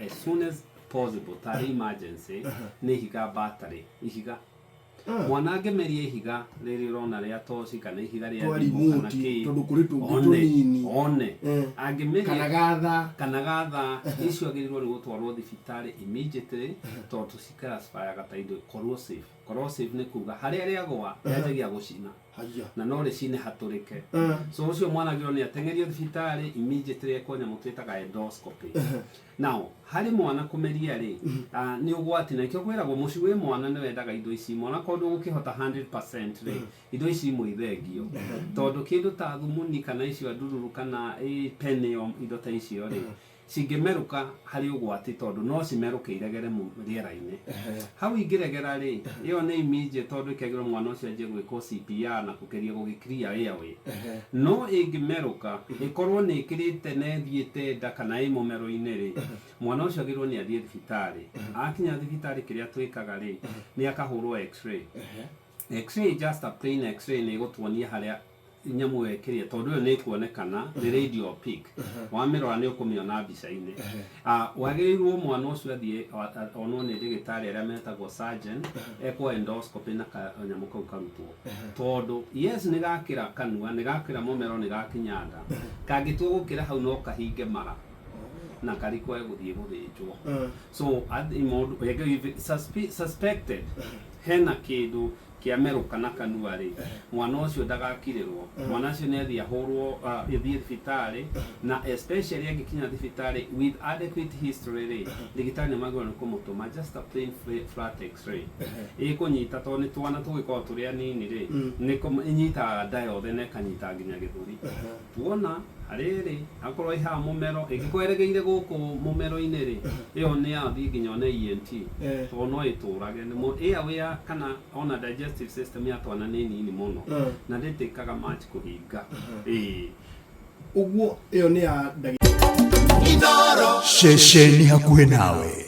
As soon as possible, tarĩ emergency, nĩ ihiga battery, ihiga. Mwana angĩmeria ihiga rĩrĩ ũrona rĩa toci kana ihiga rĩa Twa thimũ kana remote, kĩ, tondũ kũrĩ tũngĩ one, tũnini. One. Angĩmeria Kana gatha. Kana gatha icio, agĩrĩirwo nĩ gũtwarwo thibitarĩ immediately, tondũ tũciclassifyaga ta indo corrosive. Corrosive nĩ kuga harĩa rĩagwa rĩanjagia gũcina. Haya. Na no rĩcine hatũrĩke. So ũcio mwana agĩrĩirwo nĩ ateng'erio thibitarĩ immediately, ekwo nyamũ twĩtaga endoscopy. Now harĩ mwana kũmeria rĩ, nĩ ũgwati, na nĩkĩo kwĩragwo mũciĩ wĩ mwana nĩ wendaga indo ici. Mwana korwo ndũgũkĩhota 100% rĩ, indo ici imwe ithengio, tondũ kĩndũ ta thumuni kana icio ndururu kana penio, indo ta icio rĩ, cingĩmerũka harĩ ũgwati, tondũ no cimerũke iregere rĩera-inĩ. Hau ingĩregera rĩ, ĩyo nĩ immediate, tondũ ĩkagĩrwo mwana ũcio anjie gwĩkwo CPR na kũgeria gũgĩ clear airway. No ĩngĩmerũka ĩkorwo nĩ ĩkĩrĩte na ĩthiĩte nda kana ĩ mũmero-inĩ rĩ, mwana ũcio agĩrĩirwo nĩ athiĩ thibitarĩ. Akinya thibitarĩ, kĩrĩa twĩkaga rĩ, nĩ akahũrwo X-ray. X-ray, just a plain X-ray, nĩ ĩgũtuonia harĩa nyamũ ĩyo ĩkĩrĩa, tondũ ĩyo nĩ ĩkuonekana nĩ radio opaque, wamĩrora nĩ ũkũmĩona mbica-inĩ. Wagĩrĩirwo mwana ũcio athiĩ onwo nĩ ndagĩtarĩ arĩa metagwo surgeon, ekwo endoscopy na kanyamũ kau karutwo, tondũ yes, nĩ gakĩra kanua, nĩ gakĩra mũmero, nĩ gakinya nda, kangĩtua gũkĩra hau no kahinge mara na karikwae gũthiĩ gũthĩnjwo. So mũndũ suspected hena kĩndũ kĩamerũka na kanua rĩ, mwana ũcio ndagakirĩrwo. Mwana ũcio nĩ athiĩ ahũrwo, athiĩ thibitarĩ, na especially angĩkinya thibitarĩ with adequate history rĩ, ndagĩtarĩ nĩ magĩrĩirwo nĩ kũmũtũma just a plain flat X-ray ĩkũnyita, tondũ nĩ twana tũgĩkoragwo tũrĩ anini rĩ, nĩ ĩnyitaga nda yothe na ĩkanyita nginya gĩthũri. Tuona harĩrĩ akorwo ĩ haha mũmero, ĩngĩkorwo ĩregeire gũkũ mũmero-inĩ rĩ, ĩyo nĩ yathiĩ nginya one ENT, tondũ no ĩtũrage nĩ airway kana ona digestive system ya twana nĩ nini mũno na ndĩtĩkaga much kũhinga, ĩĩ. Ũguo ĩyo nĩ ya ndagĩtarĩ. Ceceni hakuhĩ nawe.